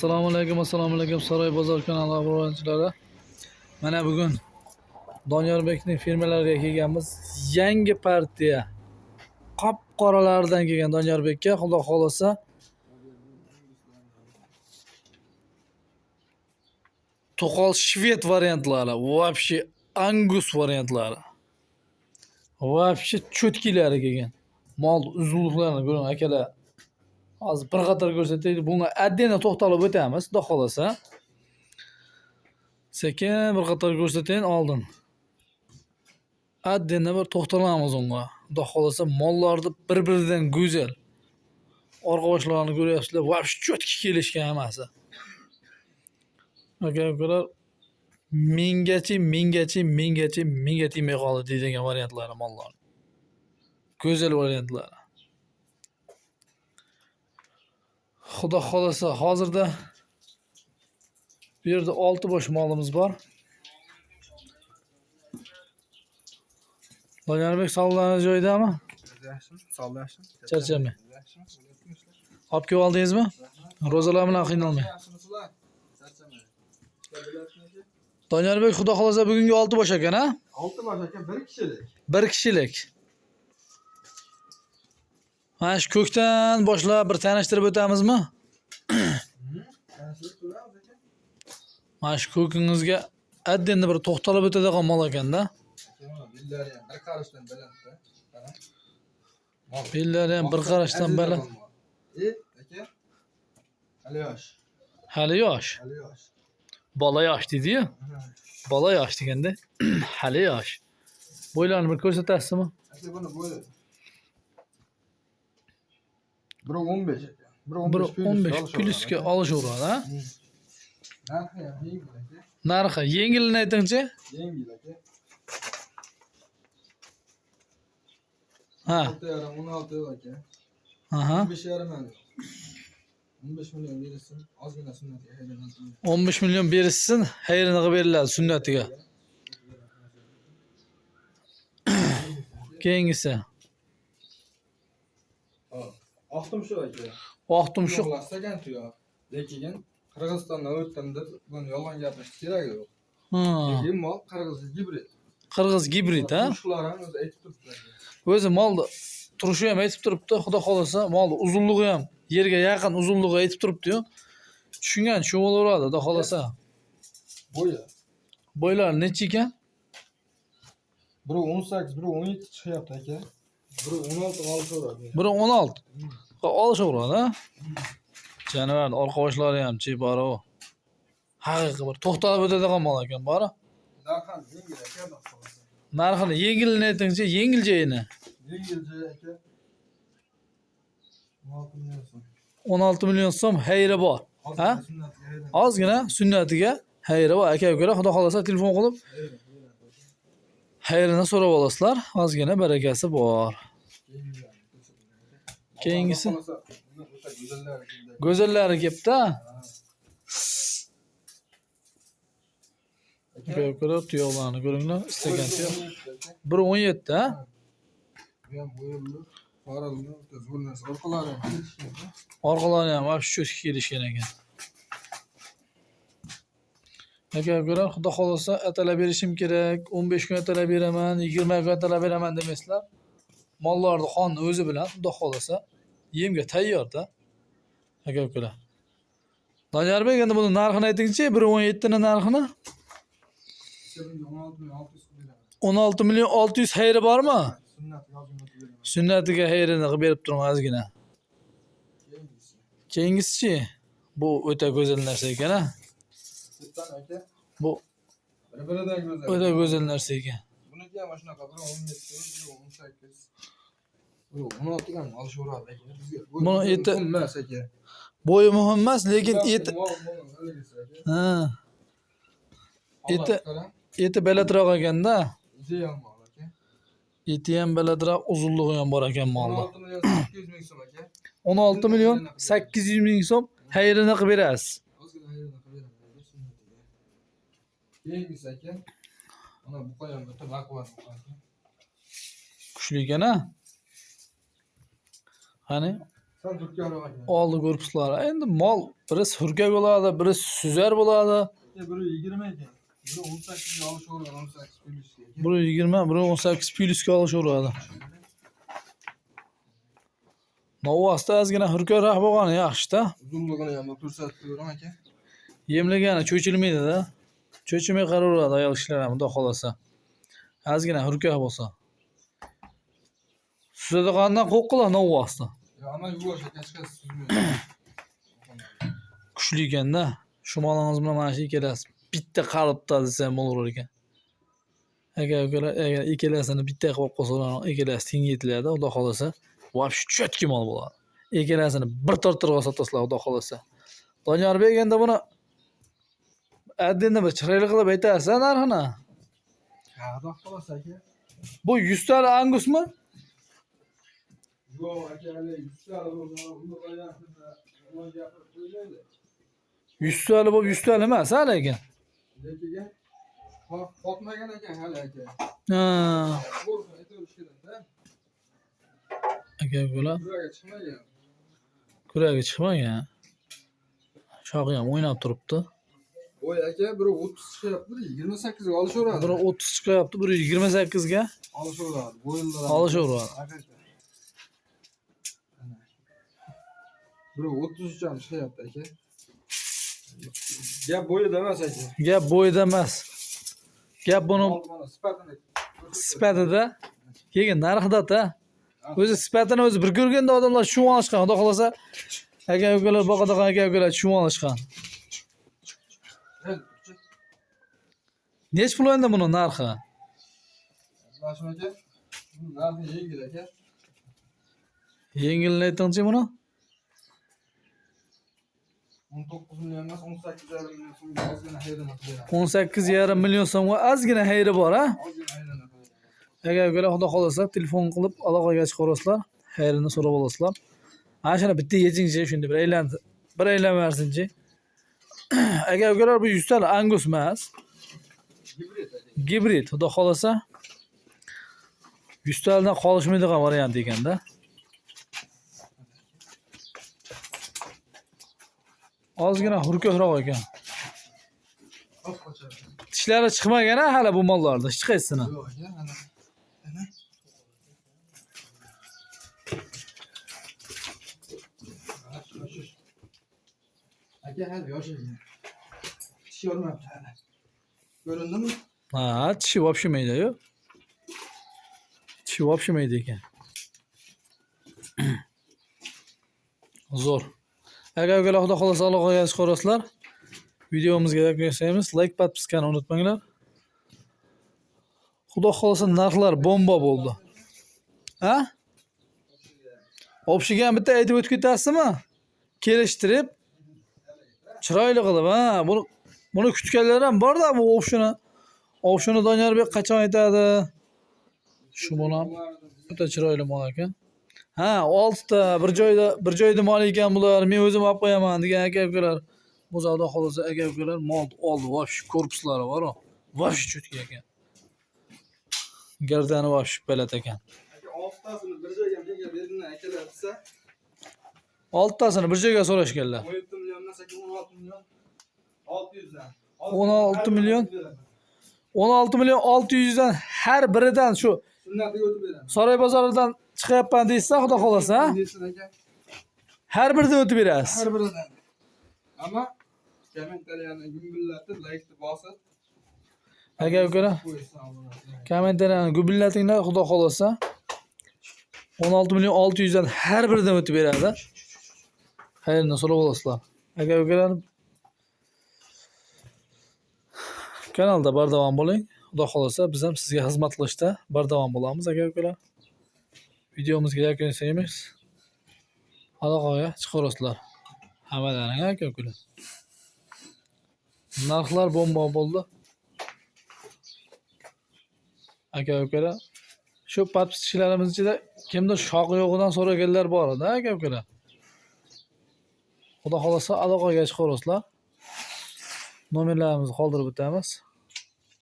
Assalomu alaykum, assalomu alaykum Saroy bozor kanali obunachilari. Mana bugun Doniyorbekning firmalariga kelganmiz. Yangi partiya qop-qoralaridan kelgan Doniyorbekka, Xudo xolasa to'qol shved variantlari, вообще angus variantlari. Вообще cho'tkilari kelgan. Mol uzunliklarini ko'ring akalar. Hozir bir qator ko'rsataylik. Bunga отдельно to'xtalib o'tamiz, Xudo xolasa. Sekin bir qator ko'rsatayin oldin. Отдельно bir to'xtalamiz unga. Xudo xolasa mollarni bir-biridan go'zal. Orqa boshlarini ko'ryapsizlar, вообще cho'tki kelishgan hammasi. Aka ukalar mingachi, mingachi, mingachi, minga tegmay qoldi deydigan variantlari mollar. Go'zal variantlari. Xudo xolasa hozirda bu yerda 6 bosh molimiz bor. Doniyorbek sog'lig'ingiz joyidami? Yaxshimi? Sog'lik yaxshimi? Charchamang. Yaxshimi? Bo'lyaptimi ishlar? Olib kelib oldingizmi? Ro'zalar bilan qiynalmang. Yaxshimisizlar? Charchamang. Ishlar bo'lyaptimi aka? Doniyorbek xudo xolasa bugungi 6 bosh ekan, ha? 6 bosh aka, bir kishilik. Bir kishilik. Mana shu ko'kdan boshlab bir tanishtirib o'tamizmi? Tanishtirib ko'ramiz aka. Mana shu ko'kingizga отдельно bir to'xtalib o'tadigan mol ekanda. Aka, mana bellari ham bir qarashdan balandda. Qara. Mol. Bellari ham bir qarashdan baland. E, aka. Hali yosh. Hali yosh. Hali yosh. Bola yosh deydi-yu. Bola yosh deganda hali yosh. Bo'ylarini bir ko'rsatasizmi? Aka, buni bo'yi 1.15 aka. 1.15 1.15 plyusga olishaveradi, ha? Narxi ham yengil aka. Narxi yengilini aytingchi. Yengil aka. Ha. 6.5 16 yo'q aka. Aha. 15.5 ham yo'q. 15 million berilsin, ozgina sunnatiga haylansin. 15 million berilsin, xayrini qilib beriladi sunnatiga. Keyingisi. Oq tumshuq aka. Oq tumshuq. Tumshuq tuyoq. Lekin Qirg'izistondan o'tdim deb buni yolg'on gapirish keragi yo'q. Ha. Lekin mol qirg'iz gibrid. Qirg'iz gibrid, ha? Tumshuqlar ham o'zi aytib turibdi aka. O'zi mol turishi ham aytib turibdi, Xudo xolasa mol uzunligi ham yerga yaqin uzunligi aytib turibdi-yu. Tushungan tushunib olaveradi, Xudo xolasa. Bo'yi Bo'ylari necha ekan? 1.18, 1.17 chiqyapti aka. 1.16 olishaveradi. 1.16. Olishaveradi, ha? Jonivorning orqa boshlari ham bor u. Haqiqiy bir to'xtalib o'tadigan mol ekan, bori. Narxi ham yengil aka, Xudo xolasa. Narxini yengilini aytingchi, yengil joyini. Yengil joyi aka. 16 million so'm. 16 million so'm xayri bor. Ha? Ozgina sunnatiga haylan. Ozgina sunnatiga xayri bor. Aka ukalar Xudo xolasa telefon qilib xayrini so'rab olasizlar. Ozgina barakasi bor. Keyingisi? Go'zallari kelibdi. Aka ukalar tuyoqlarni ko'ringlar, istagan tuyoq. 1.17, ha? Bu ham bo'yinli, qoralli, o'ta zo'r narsa. Orqalari ham kelishgan. Orqalari ham вообще cho'tki kelishgan ekan. Aka ukalar Xudo xolasa atalab berishim kerak, 15 kun atalab beraman, 20 kun atalab beraman demaysizlar. Mollarni xonni o'zi bilan Xudo xolasa yemga tayyor-da. Aka ukalar. Doniyorbek endi buni narxini aytingchi, 1.17 ni narxini? 16 million 600 qilib beraman. 16 million 600 xayri bormi? Sunnatiga ozgina qilib beraman. Sunnatiga xayrini qilib berib turing ozgina. Keyingisi. Keyingisi-chi? Bu o'ta go'zal narsa ekan, ha? Sepdan aka. Bu Bir-biridan go'zal. o'ta go'zal narsa ekan. Buniki ham shunaqa 1.17, 1.18. 1.16 ham olishaveradi aka. Bizga Buni eti- muhim emas aka. Bo'yi muhim emas, lekin eti Mol, mol, haligisi aka. ha, Eti- Qarang, eti balandroq ekanda. eti ham mol aka. Eti ham balandroq, uzunligi ham bor ekan molda. 16 million 800 ming so'm aka. 16 million 800 ming so'm xayrini qilib berasiz. Ozgina xayrini qilib beraman aka sunnatiga. Keyingisi aka. Mana buqa ham o'ta baquvvat buqa aka. Kuchli ekan, ha? Qani? Sal hurkakroq aka. Oldi korpuslari. Endi mol biri hurkak bo'ladi, biri suzar bo'ladi. Aka, biri 20 ekan. Biri 18 ga olishaveradi, 18 plyus aka. Biri 20, biri 18 plyusga olishaveradi. Novvosda ozgina hurkakroq bo'lgani yaxshi-da. Uzunligini ham ko'rsatib beraman aka. Yemlagani cho'chilmaydi-da. Cho'chimay qaraveradi ayol kishilar ham, xudo xohlasa. Ozgina hurkak bo'lsa. Suzadigandan qo'rqinglar novvosda. Ya, ama yuvosh aka, hech qaysi suzmaydi. Kuchli ekanda. Shu molingiz bilan mana shu ikkalasi bitta qalibda desa ham bo'laverar ekan. Aka ukalar, agar ikkalasini bitta qilib qo'ysalar, ikkalasi teng yetiladi, xudo xohlasa. Вообще чёткий mol bo'ladi. Ikkalasini bir torttirib sotasizlar, xudo xohlasa. Doniyorbek, endi buni addini bir chiroyli qilib aytasiz narxini. Ha, xudo xohlasa aka. Bu 100 tali angusmi? Yo'q aka, hali 100 tali bo'lgan, uni qo'ygan, gapirib qo'ymaydi. 100 tali bo'lib 100 tali emas, ha, lekin. Lekin qotmagan ekan hali aka. Ha. To'g'risini aytaverish kerak-da. Aka ukalar, Kuraga chiqmagan. Kuragi chiqmagan. Shoxi ham o'ynab turibdi. Voy aka, biri 30 chiqyapti, biri 28 ga olishaveradi. Biri 30 chiqyapti, biri 28 ga olishaveradi. Bo'yinlar olishaveradi. Biri 33 ham chiqyapti aka. Gap bo'yida emas aka. Gap bo'yida emas. Gap buni sifatini sifatida, keyin narxida-da. O'zi sifatini o'zi bir ko'rganda odamlar tushunib olishgan. Xudo xohlasa, aka ukalar boqadigan aka ukalar tushunib olishgan. Nech pul endi buni narxi? Mana aka, buni narxi yengil aka. Yengilini aytingchi buni? 19 million emas, 18,5 million so'mga ozgina xayrini qilib beramiz. 18,5 million so'mga ozgina xayri bor, ha? Ozgina xayrini qilib beramiz. Aka ukalar, xudo xohlasa telefon qilib aloqaga chiqarasizlar, xayrini so'rab olasizlar. Ana shuni bitta yechingchi, shunda bir aylan, bir aylanversinchi. Aka ukalar, bu 100 tali angus emas. Gibrid aka. Gibrid, xudo xohlasa 100 talidan qolishmaydigan variant ekanda. Ozgina hurkakroq ekan. Tishlari chiqmagan ha hali bu mollarda hech qaysisini. Yo'q aka, ana. Ana. Aka hali yosh ekan. Tish yormabdi hali. Ko'rindimi? Ha, tishi вообще mayda-yu. Tishi вообще mayda ekan. Zo'r. Aka ukalar, xudo xohlasa aloqaga chiqarasizlar. Videomizga yakun yasaymiz. Like, podpiskani unutmanglar. Xudo xohlasa narxlar bomba bo'ldi. Ha? Obshiga ham bitta aytib o'tib ketasizmi? Kelishtirib, chiroyli qilib, ha, buni kutganlar ham bor-da, bu obshini. Obshini Doniyorbek qachon aytadi? Shu mol ham o'ta chiroyli mol ekan. Ha, 6 ta bir joyda mol ekan bular, men o'zim olib qo'yaman degan aka ukalar. Bu xudo xohlasa aka ukalar mol oldi, вообще korpuslari bor-ku. Вообще cho'tki ekan. Gardani вообще baland ekan. Aka, 6 tasini bir joyga menga beringlar akalar desa, 6 tasini bir joyga so'rashganlar. 17 million emas aka, 16 million 600 dan. 16 million? 16 million 600 dan har biridan shu Sunnatiga o'tib beraman. Saroy bozoridan chiqyapman deysiz, xudo xohlasa, ha? Deysin aka. Har biridan o'tib berasiz. Har biridan. Ammo kommentariyani gumbillatib, laykni bosib, Aka ukalar, qo'ysin obunachilar. kommentariyani gubillatinglar, xudo xohlasa. 16 million 600 dan har biridan o'tib beradi. Xayrni so'rab olasizlar. Aka ukalar, kanalda bardavom bo'ling. Xudo xohlasa biz ham sizga xizmat qilishda bardavom bo'lamiz aka ukalar. Videomizga yakun yasaymiz. Aloqaga chiqarasizlar. Hammalaring aka ukalar. Narxlar bomba bo'ldi. Aka ukalar, shu podpischilarimiz ichida kimdir shoxi yo'g'idan so'raganlar bor edi aka ukalar. Xudo xohlasa aloqaga chiqarasizlar. Nomerlarimizni qoldirib o'tamiz.